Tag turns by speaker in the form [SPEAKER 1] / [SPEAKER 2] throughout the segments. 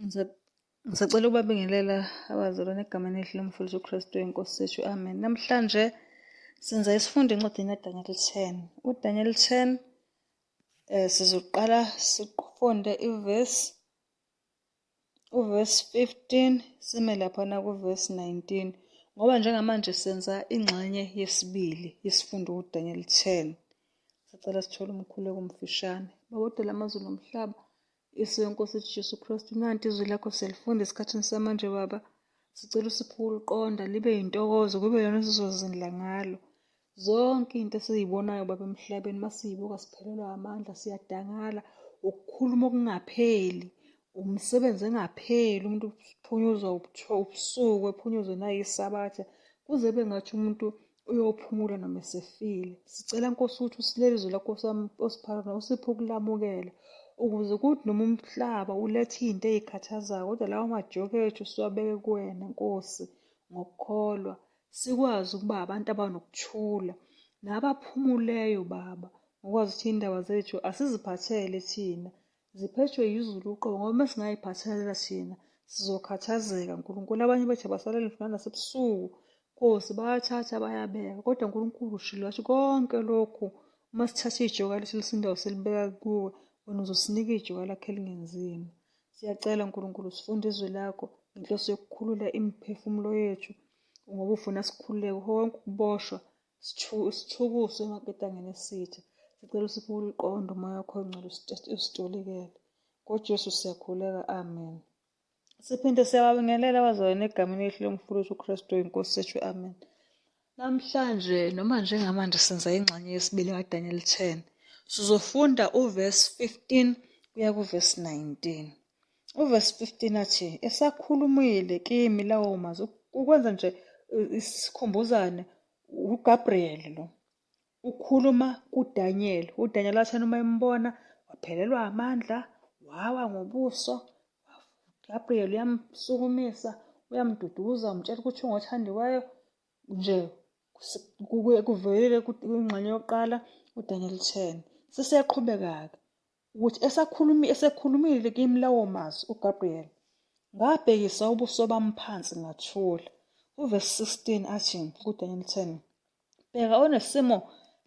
[SPEAKER 1] Ngisacela ukubabingelela abazalwane egameni elihle lomfundisi uKristu inkosi yethu. Amen. Namhlanje senza isifundo encwadini kaDaniel 10. UDaniel 10 sizoqala sifunde ivesi uvesi 15 sime laphana kuvesi 19 ngoba njengamanje senza ingxenye yesibili yesifundo kuDaniel 10. Sicela sithole umkhuleko omfishane. Baba odala amazulu nomhlaba, Isu yeNkosi ethu Jesu Kristu, nanti izwi lakho siyalifunda esikhathini samanje Baba. Sicela usiphe ukuliqonda libe yintokozo kube yona esizozindla ngalo. Zonke into esizibonayo Baba emhlabeni masiyibuka siphelelwa amandla siyadangala ukukhuluma okungapheli umsebenzi engapheli umuntu uphunyuzwa ubusuku ephunyuzwe nayisabatha kuze kube ngathi umuntu uyophumula noma esefile. Sicela Nkosi ukuthi usilele izwi lakho osipha lona usiphe ukulamukela ukuze kuthi noma umhlaba ulethe iy'nto ey'khathazayo kodwa lawo majoka ethu siwabeke kuwena Nkosi ngokukholwa sikwazi ukuba abantu abanokuthula nabaphumuleyo Baba ngokwazi ukuthi iy'ndaba zethu asiziphathele thina ziphethwe yizulu uqobo ngoba uma singayiphathela thina sizokhathazeka Nkulunkulu. Abanye bethu abasalele ngisho nasebusuku Nkosi bayathatha bayabeka kodwa uNkulunkulu ushilo wathi konke lokhu uma sithatha ijoka lethu lisindawo silibeka kuwe wena uzosinika ijoka lakho elingenzima. Siyacela Nkulunkulu sifunde izwi lakho ngenhloso yokukhulula imiphefumulo yethu ngoba ufuna sikhululeke konke ukuboshwa Sithukuswe emaketangeni esitha. Sicela usiphe ukuliqonda umoya wakho ongcwele usitolikele. NgoJesu siyakhuleka. Amen. Siphinde siyababingelela abazalwane egameni elihle lomfowethu uKristu inkosi yethu. Amen. Namhlanje noma njengamanje senza ingxenye yesibili kaDaniel 10. Sizofunda uverse 15 kuya kuverse 19. Uverse 15 athi esakhulumile kimi lawo mazwi ukwenza nje isikhumbuzane uGabriel lo ukhuluma kuDaniel. UDaniel wathi uma embona waphelelwa amandla wawa ngobuso. Gabriel uyamsukumisa uyamduduza umtshela ukuthi ungothandiweyo nje kuvelile kwingxenye yokuqala uDaniel 10. Sesiyaqhubeka-ke ukuthi esakhulumi esekhulumile kimi lawo mazwi uGabriel ngabhekisa ubuso bami phansi ngathula. Uvesi 16 athi kuDaniel 10 bheka onesimo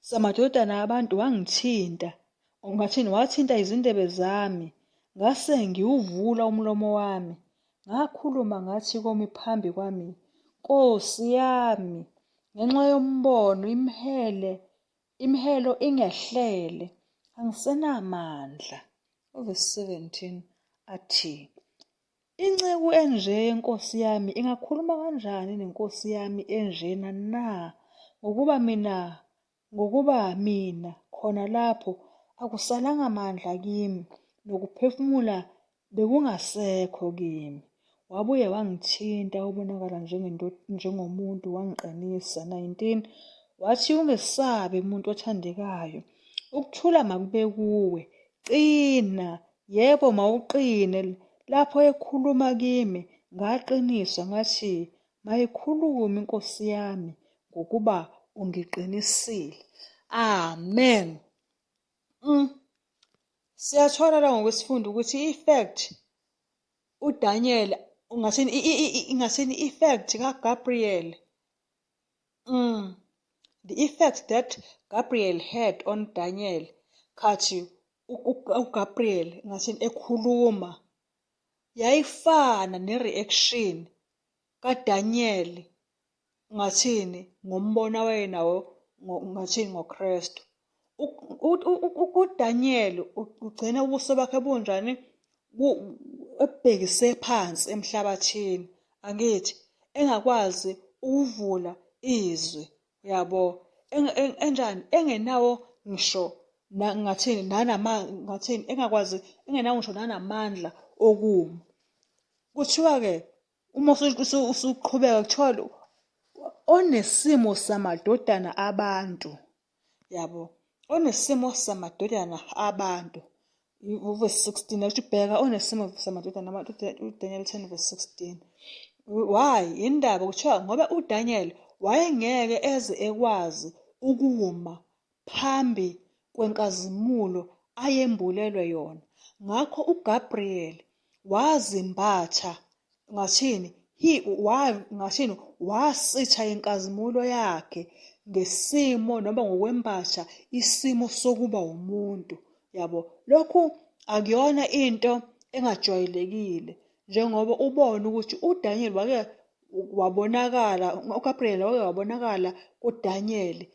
[SPEAKER 1] samadodana abantu wangithinta ungathini wathinta izindebe zami ngase ngiwuvula umlomo wami ngakhuluma ngathi komi phambi kwami Nkosi yami ngenxa yombono imhele Imihelo ingehlele, angisenamandla. Uvesi 17 athi, Inceku enje yenkosi yami ingakhuluma kanjani nenkosi yami enjena na? Ngokuba mina, ngokuba mina khona lapho akusalanga mandla kimi, nokuphefumula Bekungasekho kimi. Wabuye wangithinta obonakala njengomuntu wangiqinisa. 19 wathi ungesabi muntu othandekayo. Ukuthula makube kuwe. Qina, yebo mawuqine. Lapho ekhuluma kimi ngaqiniswa ngathi mayikhulume inkosi yami ngokuba ungiqinisile. Amen. Siyathola la ngokwesifundo ukuthi i-effect uDaniel ungathini ingathini i-effect kaGabriel the effect that Gabriel had on Daniel khathi uGabriel ngathini ekhuluma yayifana ne-reaction kaDaniel Ungathini ngombono awayenawo ungathini ngoKristu? UDaniel ugcina ubuso bakhe bunjani ebhekise phansi emhlabathini, angithi engakwazi ukuvula izwi, uyabo? Enjani? Engenawo ngisho ngathini ngathini engakwazi engenawo ngisho nanamandla okuma. Kuthiwa-ke Uma usuqhubeka kuthiwa onesimo samadodana abantu, yabo, onesimo samadodana abantu. Uvesi 16 uthi bheka onesimo samadodana abantu, uDaniel 10 verse 16. Why? Yindaba kuthiwa ngoba uDaniel wayengeke eze ekwazi ukuma phambi kwenkazimulo ayembulelwe yona. Ngakho uGabriyeli Wazimbatha ngathini? He wa ngathini? Wasitha inkazimulo yakhe ngesimo noma ngokwembatha isimo sokuba umuntu. Yabo, lokhu akuyona into engajwayelekile njengoba ubona ukuthi uDaniel wake wabonakala, uGabriel wake wabonakala kuDaniel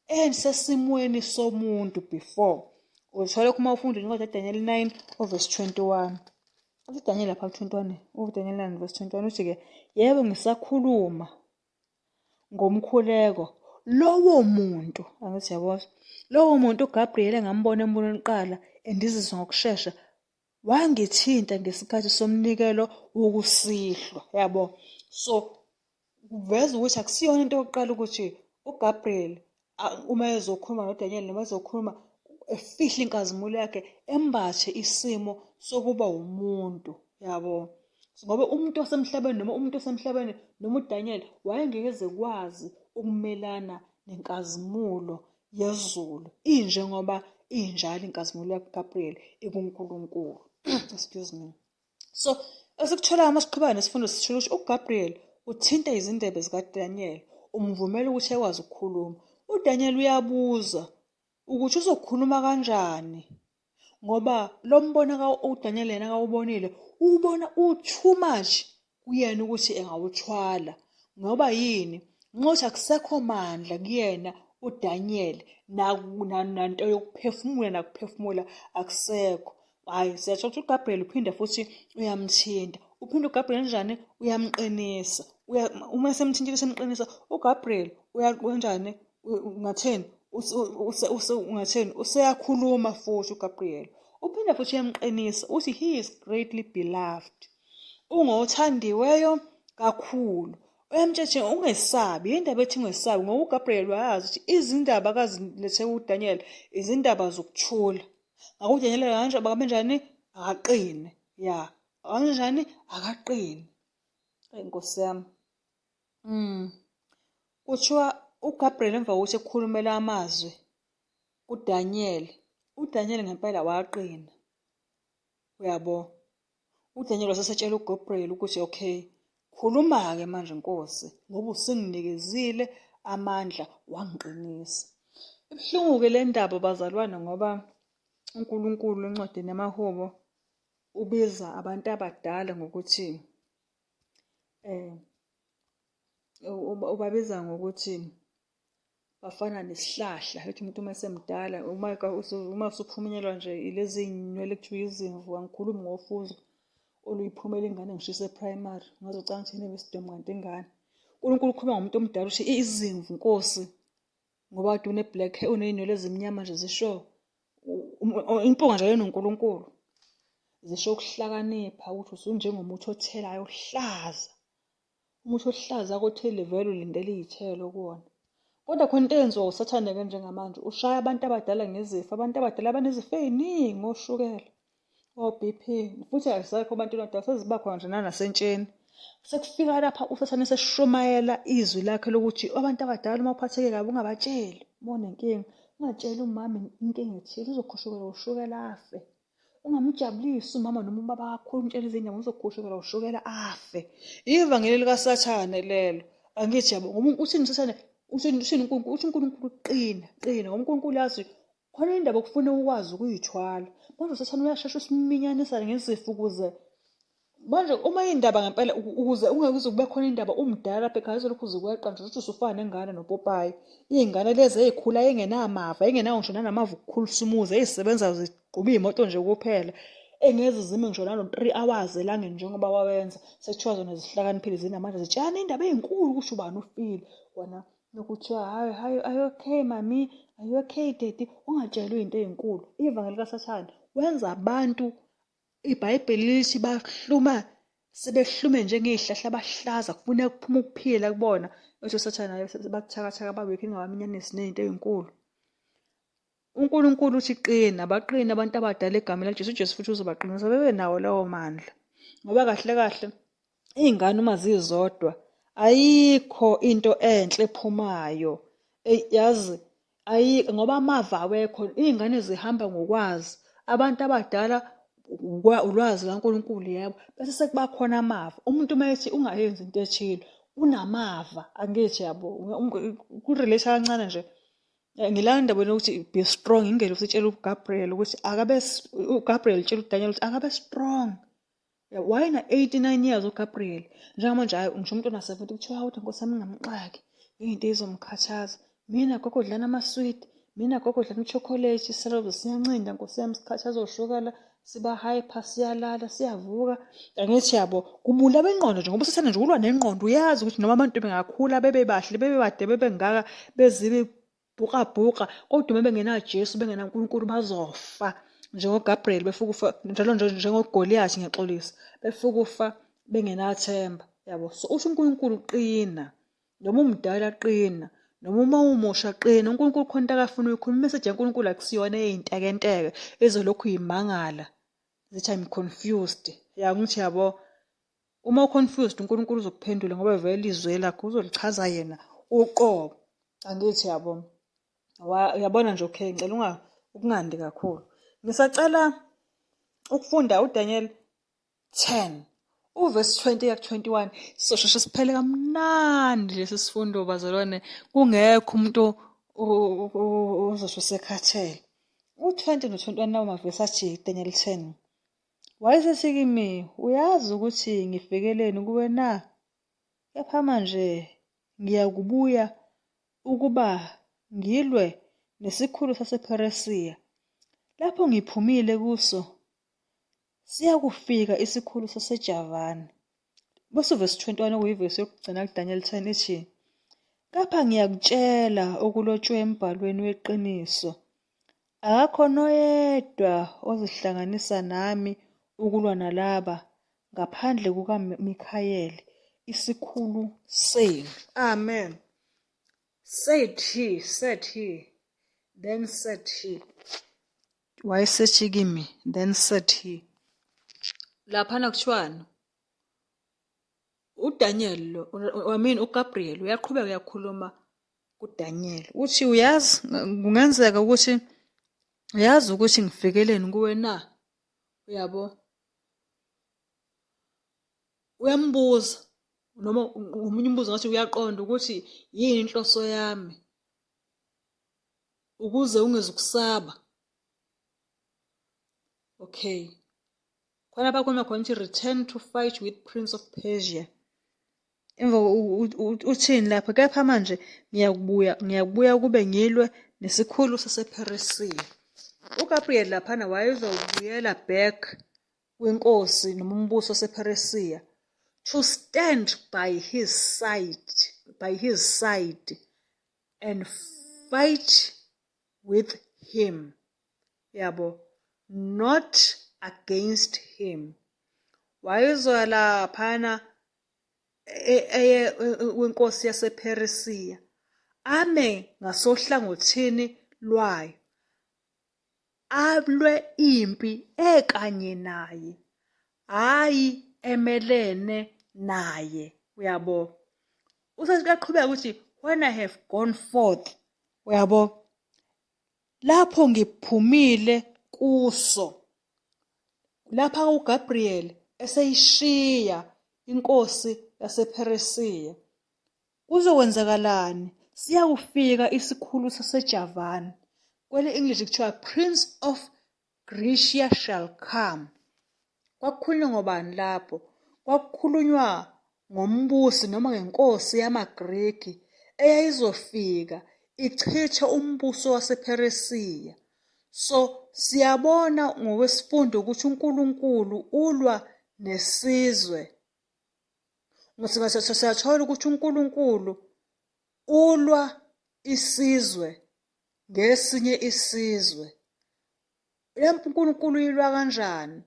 [SPEAKER 1] esesimweni somuntu before. Uthola uma ufunda incwadi kaDaniel 9 verse 21. Uthi uDaniel lapha ku-21, uDaniel 9 verse 21 uthi-ke, yebo ngisakhuluma ngomkhuleko lowo muntu, angithi yabo, lowo muntu uGabriel engambona embonweni kuqala endiziswa ngokushesha wangithinta ngesikhathi somnikelo wokusihlwa, yabo. So kuveza ukuthi akusiyona into yokuqala ukuthi uGabriel uma ezokhuluma noDaniel noma ezokhuluma efihle inkazimulo yakhe embathe isimo sokuba umuntu, yabo. Ngoba umuntu osemhlabeni noma umuntu osemhlabeni noma uDaniel wayengeke ezekwazi ukumelana nenkazimulo yezulu injengoba injalo inkazimulo kaGabriel ikuNkulunkulu. Excuse me. So esikutholayo uma siqhubeka nesifundo sithola ukuthi uGabriel uthinta izindebe zikaDaniel, umvumela ukuthi ekwazi ukukhuluma. UDaniel uyabuza ukuthi uzokhuluma kanjani ngoba lo mbono uDaniel yena akawubonile uwubona u-too much kuyena ukuthi engawuthwala ngoba yini nxothi akusekho mandla kuyena uDaniel nanto yokuphefumula nakuphefumula akusekho. Hhayi siyasho ukuthi uGabriel uphinde futhi uyamthinta. Uphinde uGabriel njani? Uyamqinisa. Uma esemthintile esemqinisa uGabriel uyanjani? Ungathini? Ungathini? Useyakhuluma futhi uGabriel. Uphinde futhi uyamqinisa uthi he is greatly beloved. Ungothandiweyo kakhulu. Uyamtshela ungesabi, yindaba ethi ungesabi ngoba uGabriel wayazi ukuthi izindaba akazilethe kuDaniel izindaba zokuthula. Ngakho uDaniel kanje bakabenjani akaqine. Ya, kanjani akaqine. Eyi Nkosi yami. Kuthiwa uGabriel emva kokuthi ekhulumela amazwi kuDaniel, uDaniel ngempela waqina. Uyabo? UDaniel wasesetshela uGabriel ukuthi okay, khuluma-ke manje Nkosi ngoba usunginikezile amandla wangiqinisa. Ibuhlungu-ke le ndaba bazalwane ngoba uNkulunkulu encwadini yamaHubo ubiza abantu abadala ngokuthi ubabiza ngokuthi bafana nesihlahla ethi umuntu uma esemdala uma usuphumenyelwa nje ilezi nywele kuthiwa izimvu angikhulumi ngofuzo oluyiphumela ingane ngisho ise-primary ungazocanga ukuthi yini isidomu kanti ingane. uNkulunkulu ukhuluma ngomuntu omdala uthi izimvu Nkosi ngoba kade une-black hair uney'nwele ezimnyama nje zisho impunga njalo noNkulunkulu zisho ukuhlakanipha ukuthi usunjengomuthi othelayo ohlaza. Umuthi ohlaza kothile vele ulindele iy'thelo kuwona. Kodwa khona into eyenziwa uSathane-ke njengamanje, ushaya abantu abadala ngezifo. Abantu abadala banezifo ey'ningi, oshukela, o-B_P, futhi azisekho ebantwini abadala seziba khona nje nanasentsheni. Sekufika lapha uSathane eseshumayela izwi lakhe lokuthi abantu abadala uma uphatheke kabi ungabatsheli uma unenkinga, ungatsheli umama inkinga ethile uzokhushukelwa ushukela afe. Ungamjabulisi umama noma ubaba kakhulu umtshela izindaba uzokhushukelwa ushukela afe. Ivangeli likaSathane lelo. Angithi yabo ngoba uthini uSathane uthini uthini uNkulunkulu uthi uNkulunkulu qina qina ngoba uNkulunkulu yazi khona indaba okufuna ukwazi ukuyithwala. Manje uSathane uyashesha usiminyanisa ngezifo ukuze manje uma indaba ngempela ukuze ungeke uze kube khona indaba umdala lapha ekhaya izolokhu uzikweqa nje ukuthi usufana nengane nopopayi. Iy'ngane lezi ey'khula ey'ngenamava ey'ngenawo ngisho nanamava okukhulisa umuzi ey'sebenza zigquba iy'moto nje kuphela engeze zime ngisho nano-3 hours elangeni njengoba wawenza sekuthiwa zona zihlakaniphile zinamandla zitshana indaba ey'nkulu kusho ubani ufile wena nokuthiwa hayi hayi are you okay mami are you okay daddy ungatshelwa iy'nto ey'nkulu. Ivangeli likaSathane wenza abantu iBhayibheli lithi bahluma sebehlume njengey'hlahla bahlaza kufuneka kuphume ukuphila kubona bese uSathane naye babuthakathaka bawikho ingabaminyanisi ney'nto ey'nkulu. UNkulunkulu uthi qina, baqine abantu abadala egameni likaJesu, uJesu futhi uzobaqinisa bebe nawo lawo mandla. Ngoba kahle kahle iy'ngane uma zizodwa ayikho into enhle ephumayo. Eyi yazi ayi ngoba amava awekho, iy'ngane zihamba ngokwazi. Abantu abadala Ulwazi lukaNkulunkulu yebo, bese sekuba khona amava. Umuntu uma ethi ungayenzi into ethile, unamava, angithi yabo. Ku-relate kancane nje. Ngilana endabeni yokuthi be strong, ingelosi itshela uGabriel ukuthi akabe, uGabriel utshela uDaniel ukuthi akabe strong. Wayena-89 years uGabriel. Njengamanje hhayi ngisho umuntu ona-70 kuthiwa hawu nkosi yami ngingamxaki into izomkhathaza. Mina gogo dlana amaswidi, mina gogo dlana uchocolate, isalozo siyancinda nkosi yami sikhathaza oshukela, siba hyper, siyalala, siyavuka. Angithi yabo, kubulawa ingqondo nje ngoba usathane nje ulwa nengqondo, uyazi ukuthi noma abantu bengakhula bebe bahle, bebe bade, bebe ngaka, bezibi bhuka bhuka, kodwa uma bengenaJesu bengenaNkulunkulu bazofa njengoGabriel befuka ufa njalo nje njengoGoliyathi ngiyaxolisa befuka ufa bengenathemba yabo. So usho uNkulunkulu qina, noma umdala qina, noma uma umusha qina. UNkulunkulu khona into akafuna uyikhuluma. Imeseji yaNkulunkulu akusiyona eyintekenteke ezolokhu imangala zithi I'm confused. Ya ngithi yabo, uma u-confused uNkulunkulu uzokuphendula ngoba vele izwi lakho uzolichaza yena uqobo. Angithi yabo, uyabona nje. Okay, ngicela ukungandi kakhulu. Ngisacela ukufunda uDaniel 10 uvesi 20 ya 21, sizosheshe siphele kamnandi lesi sifundo bazalwane, kungekho umuntu ozosho sekhathele. U-20 no-21 lawo mavesi athi, Daniel 10, wayesethi kimi, uyazi ukuthi ngifikeleni kuwe na? Kepha manje ngiyakubuya ukuba ngilwe nesikhulu sasePheresiya. Lapho ngiphumile kuso, siyakufika isikhulu saseJavani. Bese uvesi 21 okuyivesi yokugcina kuDaniel 10 ithi, kepha ngiyakutshela okulotshwe embhalweni weqiniso. Akakho noyedwa ozihlanganisa nami ukulwa nalaba ngaphandle kukaMikhayeli isikhulu senu. Amen. Said he, said he, then said he. Wayesethi kimi, then said he. Laphana kuthiwani? UDaniel lo, I mean uGabriel uyaqhubeka uyakhuluma kuDaniel. Uthi uyazi kungenzeka ukuthi uyazi ukuthi ngifikeleni kuwe na? Uyabo? Uyambuza noma omunye umbuzo ngathi uyaqonda ukuthi yini inhloso yami ukuze ungezukusaba. Okay. Khona bakhuluma khona ukuthi return to fight with Prince of Persia. Emva uthini lapha? Kepha manje ngiyakubuya, ngiyakubuya kube ngilwe nesikhulu sasePheresiya. UGabriel laphana wayezobuyela back kwinkosi noma umbuso wasePheresiya to stand by his side, by his side and fight with him, yabo, not against him. Wayezoya laphana eye wenkosi yasePheresiya, ame ngasohlangothini lwayo, alwe impi ekanye naye, hhayi emelene naye, uyabo. Useyaqhubeka ukuthi when I have gone forth, uyabo, lapho ngiphumile kuso, lapha uGabriel eseyishiya inkosi yasePheresiya, kuzokwenzakalani? Siyakufika isikhulu saseJavani, kwele English kuthiwa Prince of Grecia shall come. Kwakukhulunywa ngobani lapho? Kwakukhulunywa ngombusi noma ngenkosi yamaGreki eyayizofika ichithe umbuso wasePheresiya. So siyabona ngokwesifundo ukuthi uNkulunkulu ulwa nesizwe. Siyathola ukuthi uNkulunkulu ulwa isizwe ngesinye isizwe. UNkulunkulu uyilwa kanjani?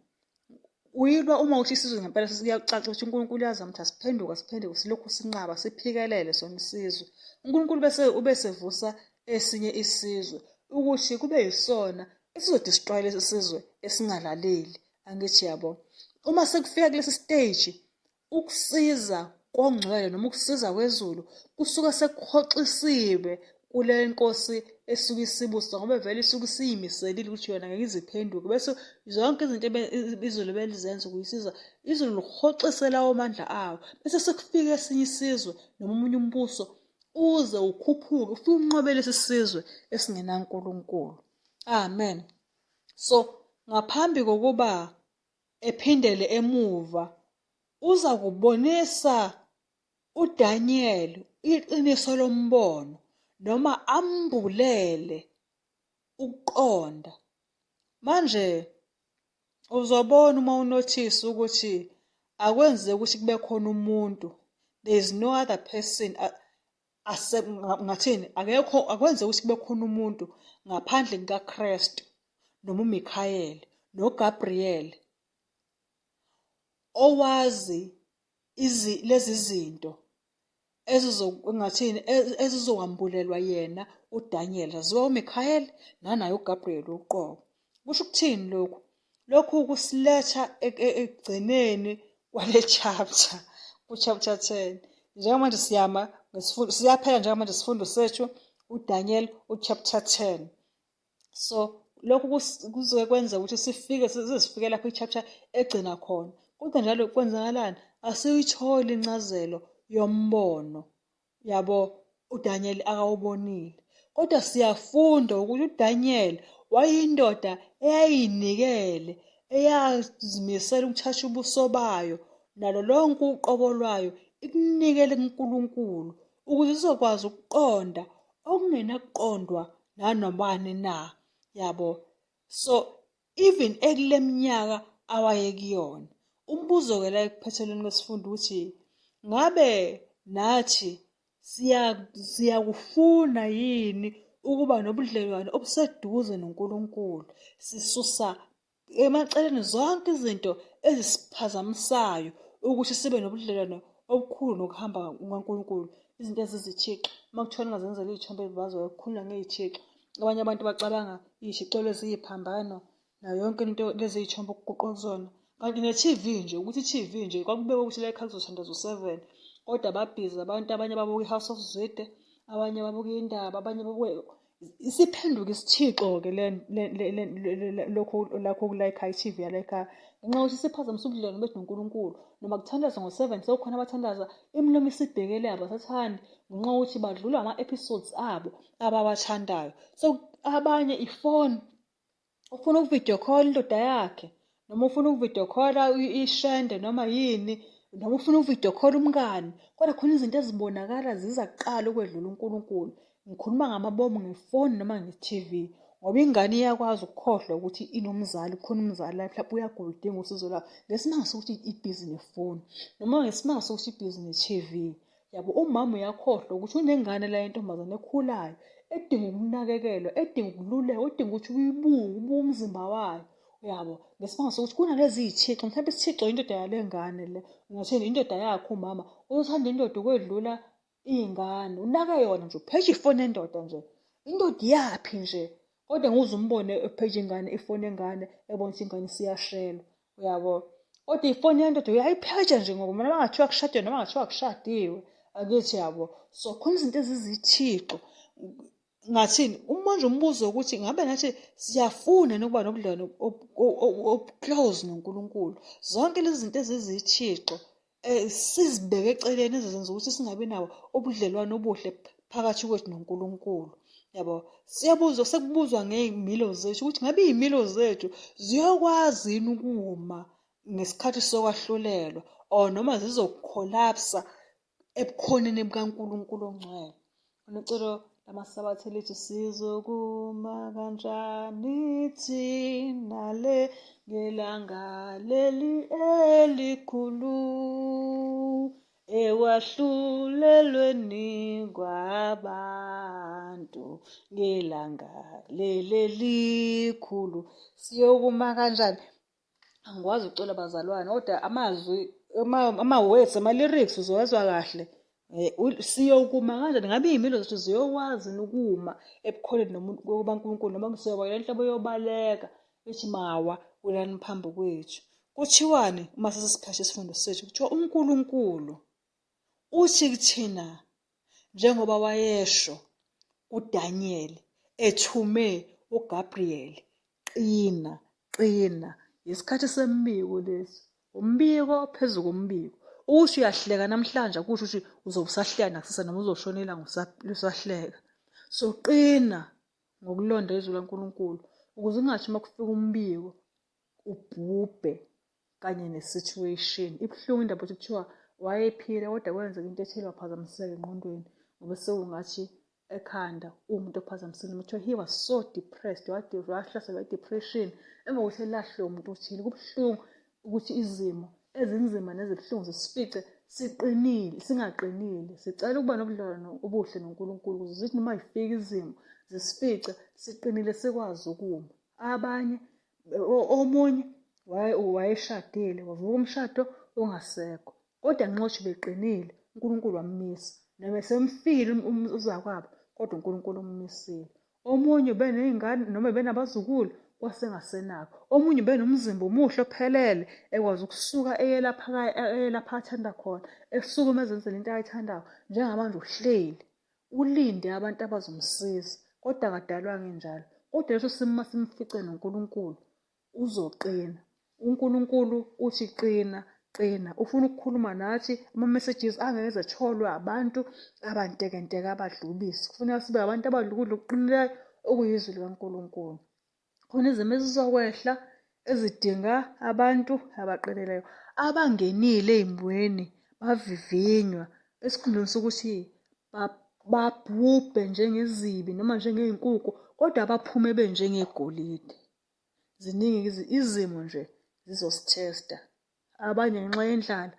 [SPEAKER 1] Uyilwa uma uthi isizwe ngempela sesiyacaca ukuthi uNkulunkulu uyazama ukuthi asiphenduke, asiphenduke, silokhu sinqaba, siphikelele sona isizwe. uNkulunkulu bese ubesevusa esinye isizwe ukuthi kube yisona esizodestroy lesi sizwe esingalaleli. Angithi yabo, uma sekufika kulesi stage ukusiza kongcwele noma ukusiza kwezulu kusuke sekuhoxisiwe kule nkosi. esuke isibusa ngoba vele isuke isiyimiselile ukuthi yona ngeke iziphenduke bese zonke izinto izulu ebelizenza ukuyisiza izulu lihoxise lawo mandla awo bese sekufika esinye isizwe noma omunye umbuso uze ukhuphuke ufike unqobe lesi sizwe esingenaNkulunkulu. Amen. So ngaphambi kokuba ephindele emuva uza kubonisa uDaniel iqiniso lombono noma ambulele ukuqonda. Manje uzobona uma unothisa ukuthi akwenzeki ukuthi kube khona umuntu there is no other person ngathini akekho akwenzeki ukuthi kube khona umuntu ngaphandle kukaKristu noma uMikhayeli noGabriel owazi lezi zinto ezizokungathini ezizokwambulelwa yena uDaniel zaziwa uMikhayeli nanaye uGabriel uqobo. Kusho ukuthini lokhu? Lokhu kusiletha e, e, ekugcineni kwale chapter ku-chapter 10. Njengamanje siyama ngesifundo siyaphela njengamanje isifundo sethu uDaniel u-chapter 10. So lokhu kuzoke kwenza ukuthi sifike size sifike lapho i-chapter egcina khona. Kodwa njalo kwenzakalani? Asiyitholi incazelo yombono yabo uDaniel akawubonile. Kodwa siyafunda ukuthi uDaniel wayindoda eyayinikele, eyazimisela ukuthatha ubuso bayo nalo lonke uqobo lwayo ikunikele kuNkulunkulu ukuze izokwazi ukuqonda okungenakuqondwa nanobani na yabo. So even ekule minyaka awayekuyona. Umbuzo-ke la ekuphethelweni kwesifundo ukuthi ngabe nathi siyakufuna yini ukuba nobudlelwane obuseduze noNkulunkulu sisusa emaceleni zonke izinto ezisiphazamisayo ukuthi sibe nobudlelwane obukhulu nokuhamba kukaNkulunkulu izinto ezizithixo uma kuthiwa ningazenzela iy'thombe ezibaziwayo kukhulunywa ngey'thixo abanye abantu bacabanga iy'thixo leziyiphambano nayo yonke into lezi y'thombe okuguqwa kuzona kanti ne-TV nje ukuthi i-TV nje kwakubekwa ukuthi la ekhaya kuzothandaza u-seven kodwa babhizi abantu abanye babuka i-House of Zwide abanye babuka indaba abanye babuka isiphenduka isithixo-ke lokhu lakho okulayikhayo i-TV yalayikhaya ngenxa yokuthi isiphazamisa ubudlelwane bethu noNkulunkulu noma kuthandaza ngo-seven sekukhona abathandaza imilomo isibhekele abasathandi ngenxa yokuthi badlulwa ama-episodes abo abawathandayo so abanye ifoni ufuna ukuvideo call indoda yakhe noma ufuna ukuvideo call ishende noma yini noma ufuna ukuvideo call umngani kodwa khona izinto ezibonakala ziza kuqala ukwedlula uNkulunkulu ngikhuluma ngamabomu ngefoni noma nge-TV ngoba ingane iyakwazi ukukhohlwa ukuthi inomzali khona umzali la mhlawumbe uyagula udinga usizo lwayo ngesimanga sokuthi ibhizi nefoni noma ngesimanga sokuthi ibhizi ne-TV Yabo umama uyakhohlwa ukuthi unengane la yentombazane ekhulayo edinga ukunakekelwa, edinga ukululekwa, edinga ukuthi uyibuke, ubuke umzimba wayo. Uyabo? Ngesimanga sokuthi kunalezi y'thixo, mhlawumbe isithixo indoda yale ngane le. Ungathini indoda yakhe umama, uzothanda indoda ukwedlula iy'ngane. Unake yona nje, upheje ifoni yendoda nje. Indoda iyaphi nje? Kodwa ngiwuze umbone epheje ingane, ifoni yengane, ebona ukuthi ingane isiyashelwa. Uyabo? Kodwa ifoni yendoda uyayipheja nje ngoba noma ngathiwa kushadiwe noma ngathiwa kushadiwe. Akithi yabo. So khona izinto ezizithixo. Ngathini? Uma nje umbuzo ukuthi ngabe nathi siyafuna yini ukuba nobudlelwane obu-close noNkulunkulu. Zonke lezi zinto ezizithixo eh, sizibeke eceleni ezizenza ukuthi singabi nawo ubudlelwano obuhle phakathi kwethu noNkulunkulu yabo siyabuzwa sekubuzwa ngey'milo zethu ukuthi ngabe iy'milo zethu ziyokwazi yini ukuma ngesikhathi sokwahlulelwa or noma zizokukholapsa ebukhoneni bukaNkulunkulu ongcwele Uneculo lamaSabatha elithi sizokuma kanjani thina le ngelanga leli elikhulu ekwahlulelweni kwabantu ngelanga leli elikhulu siyokuma kanjani angikwazi ukucula bazalwane kodwa amazwi ama-words ama-lyrics uzowezwa kahle um siyokuma kanjani ngabe iy'milo zethu ziyokwazi ukuma ebukhoneni nomuntu kubankulunkulu noma siyoba yile nhlobo yobaleka ithi mawa kulani phambi kwethu kuthiwani uma sesisiphethe isifundo sethu kuthiwa unkulunkulu uthi kuthina njengoba wayesho kuDaniel ethume uGabriel. Qina, qina. Yisikhathi sembiko lesi. Umbiko phezu kombiko. Ukuthi uyahleka namhlanje akusho ukuthi uzobe usahleka nakusasa noma uzoshonela usahleka. So qina ngokulonda izwi likaNkulunkulu ukuze ungathi uma kufika umbiko ubhubhe kanye ne-situation. Ibuhlungu indaba ukuthi kuthiwa wayephila kodwa kwenzeka into ethile waphazamiseka engqondweni ngoba sekungathi ekhanda uwumuntu ophazamisile noma kuthiwa he was so depressed wahlaselwa i-depression emva kokuthi elahlwe umuntu othile. Kubuhlungu ukuthi izimo ezinzima nezibuhlungu zisifice siqinile singaqinile. Sicela ukuba nobudlelwano obuhle noNkulunkulu ukuze zithi noma zifika izimo zisifice siqinile sikwazi ukuma. Abanye omunye wayeshadile wavuka umshado ungasekho kodwa nxoshi beqinile uNkulunkulu wammisa noma esemfikile um, uzakwabo kodwa uNkulunkulu ummisile omunye ubeney'ngane noma ebenabazukulu kwasengasenakho omunye ubenomzimba omuhle ophelele ekwazi ukusuka eye lapha eye lapha athanda khona esukuma ezenzela into ayithandayo njengamanje uhleli Ulinde abantu abazomsiza kodwa akadalwanga enjalo. Kodwa leso simo uma simfice noNkulunkulu uzoqina. UNkulunkulu uthi qina, qina. Ufuna ukukhuluma nathi ama-messages angeke eze etholwe abantu abantekenteke abadlubisi. Kufuneka sibe abantu abadla ukudla okuqinileyo okuyizwi likaNkulunkulu. Khona izimo ezizokwehla ezidinga abantu abaqinileyo. Abangenile ey'mweni bavivinywa esikhundleni sokuthi babhubhe njengezibi noma njengey'nkukhu kodwa baphume benjengegolide. Ziningi izimo nje zizosithesta. Abanye ngenxa yendlala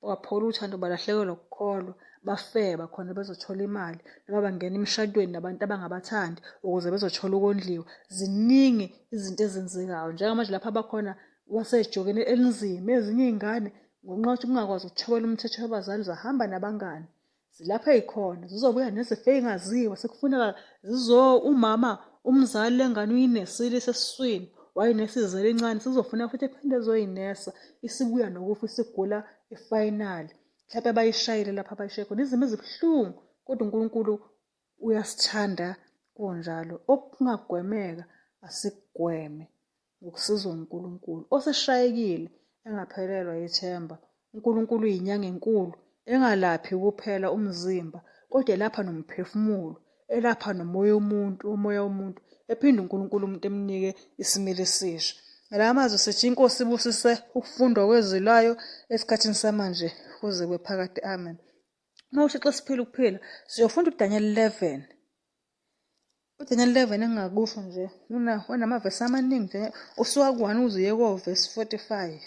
[SPEAKER 1] baphola uthando balahlekelwa ukukholwa bafeba khona bezothola imali noma bangena emshadweni nabantu abangabathandi ukuze bezothola ukondliwa. Ziningi izinto ezenzekayo njengamanje lapha abakhona wasejokeni elinzima ezinye iy'ngane ngenxa yokuthi kungakwazi ukuthobela umthetho wabazali zahamba nabangani. Zilapha ey'khona zizobuya nezifo ey'ngaziwa sekufuneka zizo umama umzali lengane uyinesile isesiswini wayinesizela incane sizofuneka futhi ephinde ezoyinesa isibuya nokufa isigula ifayinali mhlawumpe bayishayile lapha abayishaye khona izimo ezibuhlungu kodwa uNkulunkulu uyasithanda kunjalo okungagwemeka asikugweme ngokusizwa uNkulunkulu oseshayekile engaphelelwa yithemba uNkulunkulu uyinyanga enkulu engalaphi kuphela umzimba kodwa elapha nomphefumulo elapha nomoya womuntu umoya womuntu ephinde uNkulunkulu umuntu emnike isimilo esisha ngala mazwi sithi inkosi ibusise ukufundwa kwezwi layo esikhathini samanje kuze kwephakade amen uma uthixo siphila ukuphila siyofunda uDaniel 11 UDaniel 11 engingakusho nje unamavesi amaningi nje usuka ku-1 uze uye kovesi 45.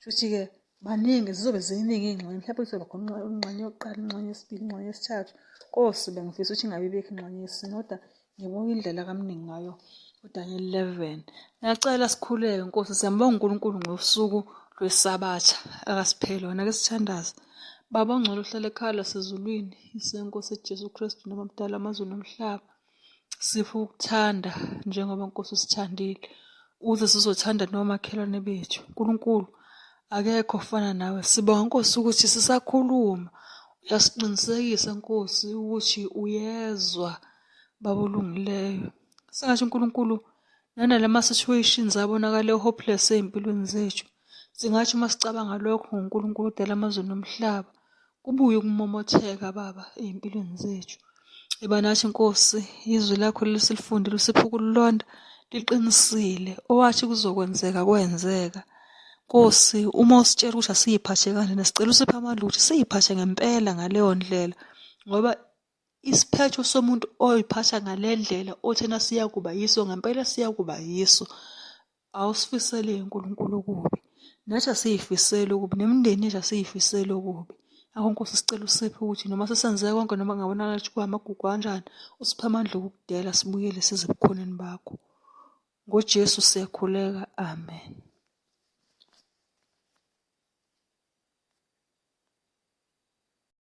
[SPEAKER 1] Shuthi-ke baningi zizobe ziningi iy'ngxenye mhlawumbe kuzoba khona ingxenye yokuqala ingxenye yesibili ingxenye yesithathu. Nkosi bengifisa ukuthi ingabe ibikho ingxenye yesine kodwa ngibonga indlela kamningi ngayo uDaniel 11. Ngiyacela sikhuleke Nkosi siyambonga uNkulunkulu ngosuku lweSabatha akasiphe lona ke sithandaze. Baba ongcwele ohlala ekhaya lasezulwini, isenkosi Jesu Kristu noma mdala amazulu nomhlaba. Siphe ukuthanda njengoba Nkosi usithandile, ukuze sizothanda nomakhelwane bethu. Nkulunkulu, akekho ofana nawe. Sibonga Nkosi ukuthi sisakhuluma, uyasiqinisekisa Nkosi ukuthi uyezwa Baba olungileyo. Sengathi uNkulunkulu nanalama situations abonakale hopeless ey'mpilweni zethu. Singathi uma sicabanga lokho ngoNkulunkulu odala amazulu nomhlaba, kubuye ukumomotheka Baba ey'mpilweni zethu. Iba nathi Nkosi, izwi lakho leli silifundile usiphe ukulilonda liqinisile. Owathi kuzokwenzeka kwenzeka. Nkosi, uma usitshela ukuthi asiyiphathe kanjena, sicela usiphe amandla ukuthi siyiphathe ngempela ngaleyo ndlela ngoba Isiphetho somuntu oyiphatha ngale ndlela othena siyakuba yiso ngempela siyakuba yiso. Awusifiseli uNkulunkulu okubi. Nathi asiyifiseli okubi, nemindeni yethu asiyifiseli okubi. Ngakho Nkosi sicela usiphe ukuthi noma sesenze konke noma kungabonakala ukuthi kuwamagugu kanjani, usiphe amandla okukudela sibuyele size ebukhoneni bakho. NgoJesu siyakhuleka, amen.